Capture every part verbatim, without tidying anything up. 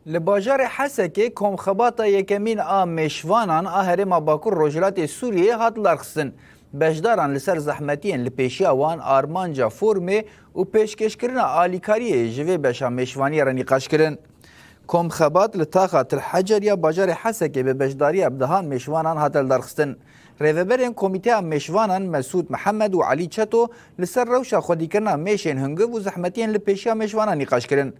Li bajarê Hesekê komxebata yekemîn a mêşvanan a Herêma Bakur Rojhilatê Sûriyê hat lidarxistin. Beşdaran li ser zehmetiyên li pêşiya wan armanca formê û pêşkêşkirina alîkariyê ji vê beşa mêşvaniyê re nîqaş kirin. Komxebat li taxa Til Hecer ya bajarê Hesekê bi beşdariya bi dehan mêşvanan hate lidarxistin. Rêveberên Komîteya Mêşvanan Mesûd Mihemed û Elî Çeto li ser rewşa xwedîkirina mêşên hungiv û zehmetiyên li pêşiya mêşvanan nîqaş kirin.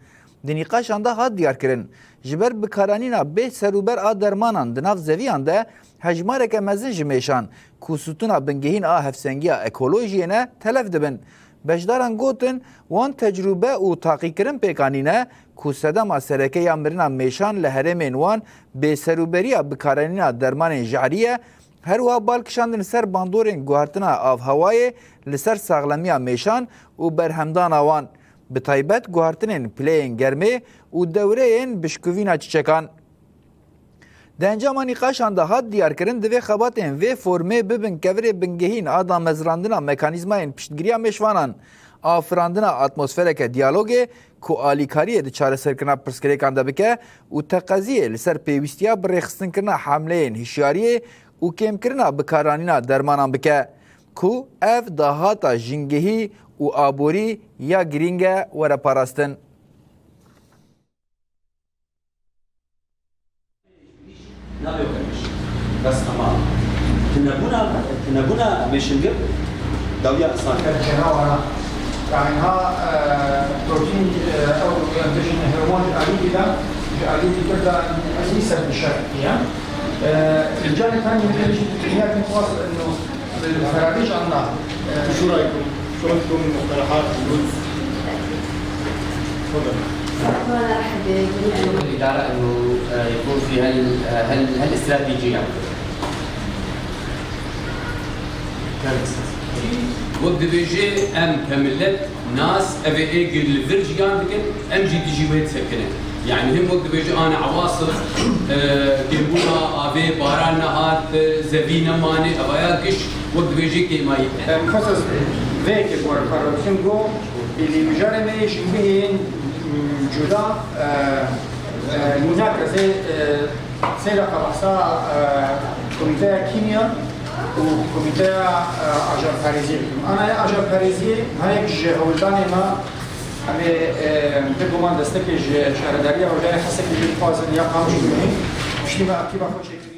Di nîqaşan de hat diyarkirin, ji ber bikaranîna bê serûber a dermanan di nav zeviyan de hejmareke mezin ji mêşan ku stûna bingehîn a hevsengiya ekolojiyê ne, telef dibin. Beşdaran gotin, wan tecrûbe û taqîkirin pêk anîne ku sedema sereke ya mirina mêşan li herêmên wan bêserûberiya bikaranîna dermanên jehrî ye, her wiha bal kişandin li ser bandorên guhertina avhewayê li ser saxlemiya mêşan û berhemdana wan, bi taybet guhertinên pileyên germê û dewreyên bişkuvîna çiçekan. Di encama nîqaşan de hat diyarkirin, divê xebatên vê formê bibin kevirê bingehîn a damezrandina mekanîzmayên piştgiriya mêşvanan, afirandina atmosfereke diyalogê ku alîkariyê di çareserkirina pirsgirêkan de bike û teqeziyê li ser pêwîstiya birêxistinkirina hamleyên hişyariyê û kêmkirina bikaranîna dermanan bike, ku ev dahata jîngehî û aborî ya girîng e were parastin. Nabê xwe kişt. Bes, tamam. Tinebûna, tinebûna mêşingir dawiya saker. Canawana. Yani ha, e, protein, e, ew, e, bêjin hewman ji alî dida, ji alî dikir da, ez î ser dişar diye. E, îmkanê tenê bêjin, dünya kim was, no. الخرابيج عندنا. شو رايكم؟ شو عندكم من مقترحات؟ تفضل. أنا أرحب بجميع الإدارة إنه، آه، يكون في هال-، آه، هال-، هالاستراتيجية. Wek dibêje em ke millet nas, ev ê êgir li vir jiyan dikin, em jî dijî wê disekinin. Yani him wek dibêje ane ewasif, e, kêmbûna avê, baran nehat, e, zevî nemane, evaya giş wek dibêje kêmayî. Em xwesas vê ke ku paralîzin go, êlî mijarê me yê jîngehên, mm, cuda, e, e, mînak ez ê, e, seyra qebehsa, e, komîteya kîmya û komîteya, e, ajanperêziyê bikim. Ana ya ajanperêziyê, ha yek ji hewldanê me, em ê, e, bêguman destekê ji şaredariya Rojavayê Hesekê jî dixwazin ya Qamişloyê. Piştî me akîba xwe çêkir.